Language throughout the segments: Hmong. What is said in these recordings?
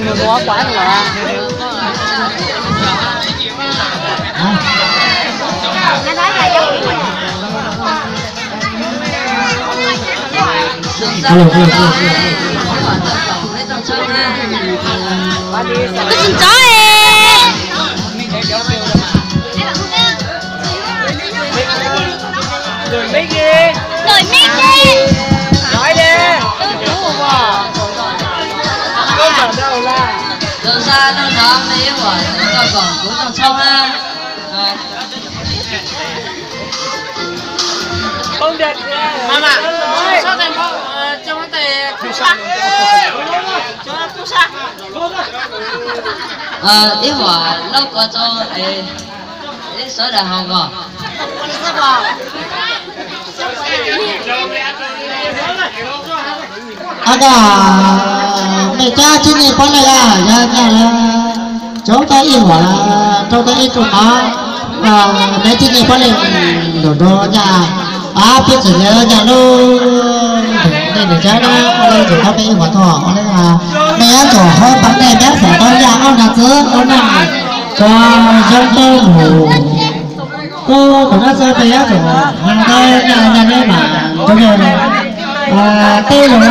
Koj tsis txhob e. Koj txhob e. Ib huam loj kua tso, ib sawv daws haus ko. Ab, mej cab tsib nyeg poj leeg a, yog nyaj lawm, tsob tau ib huam, rau tau ib tug mov, mej tsib nyeg poj leeg lug dua nyaj, ab, peb tseem nyaj lub, nej nws cab na, nej tseem tau peb ib huam tog, mej yuav tsum hau pab nej, mej xav tau yaj ob nas txwb ob naj, tso zoo nkauj mus. Koj kom nab xav peb yuav tsum hau tau nyaj, nyaj neb mas rau yawg tej lug.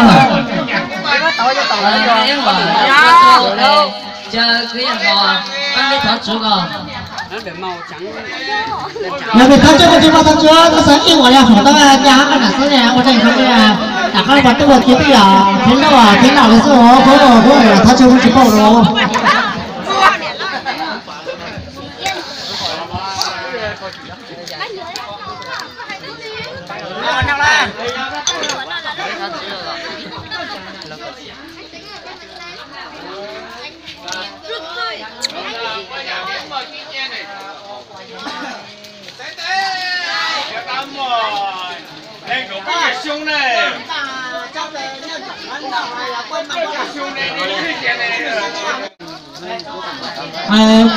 Yog peb thov tsuav koj tsis muaj thov tsuav, koj xav ib huam yog huam tau nyaj ob nas txwb ne, ua neej rau peb, nam qab pas tub ua kiv peb yog thiab noj thiab noj lawm xwb, kuv kuv thov tsuav kuv tsis paub lawm.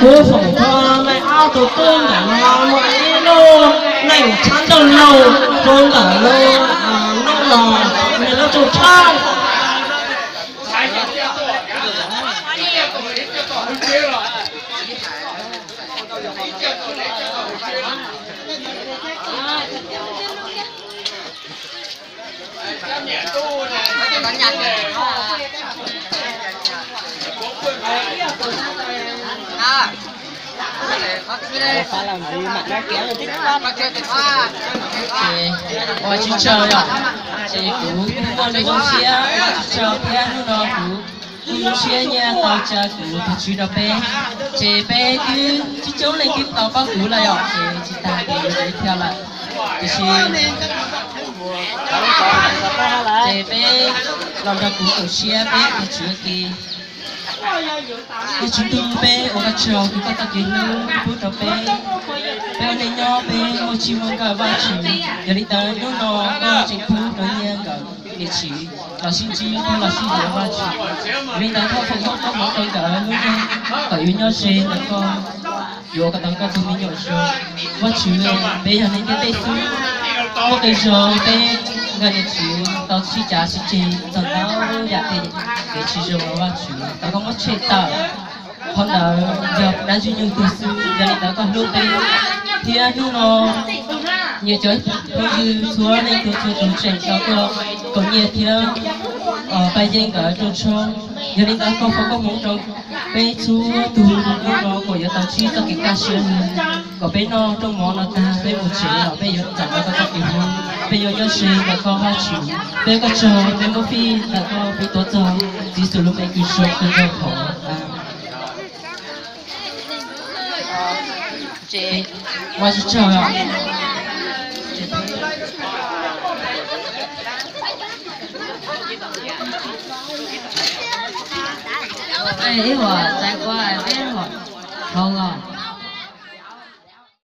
Kuv foom rau mej ob tug tub ntawm no muaj ib lub neej tshaj ntuj lug rau ntawm lub, lub los mej lub tug tshaj. Ces ua tsis tsawg yom, ces kuv kuj muaj lub zoo siab ua tsis tsawg thiab, hnub no kuv kuj zoo siab nyiaj tau tsa kuv tus tswv rau peb. Ces peb twb coob coob leej twb tau paub kuv lawm yom, ces tsis tas ces yuav ib thiab lawm. Tiam sis ces peb los nrog kuv koom siab peb tus tswv ke. Tus tswv ntuj, peb ua koj tsaug kws koj txoj kev hlub pub rau peb, peb ua neej nyob peb muaj txij muaj nkawm Vajtswv. Yog li ntawd hnub no koj tseem pub rau nyiaj nkawd niam txiv los sib ntsib thiab los sib yuav Vajtswv. Yog li ntawd koj foom koob hmoov rau nkawd lub neej kom yuav nyob ze ntawm koj, yuav kom tau koj tus me nyuam zoo. Vajtswv, peb yog neeg ntiaj teb xwb, muaj qee zaug peb nkawd niam txiv tau sib cav sib ceg txog ntau yam tej kev tsis zoo los Vajtswv, tau koj muab tshem tawm. Qhov ntawd yog dab ntxwg nyoog twg xwb, yog li ntawd koj hlub peb, thiab hnub no nyias cov phooj ywg txhua leej txhua tus tseem tau koj koom nyiaj thiab pab yeeb nkawd rooj tshoob. Yog li ntawd koj foom koob hmoov rau peb txhua tus hnub no kom yuav tau ntsib txoj kev kaj siab lug, kom peb noj rooj mov no tag peb mus tsev los peb yuav txais tau koj txoj kev hlub, peb yuav nyob ze ntawm koj Vajtswv. Peb ua koj tsaug, peb muab fij ntawm koj peb tuav txog Tswv Yexus lub npe kws zoo kawg nkaus hov. Ua tsaug. Ib huam txais kua, peb huam haus os.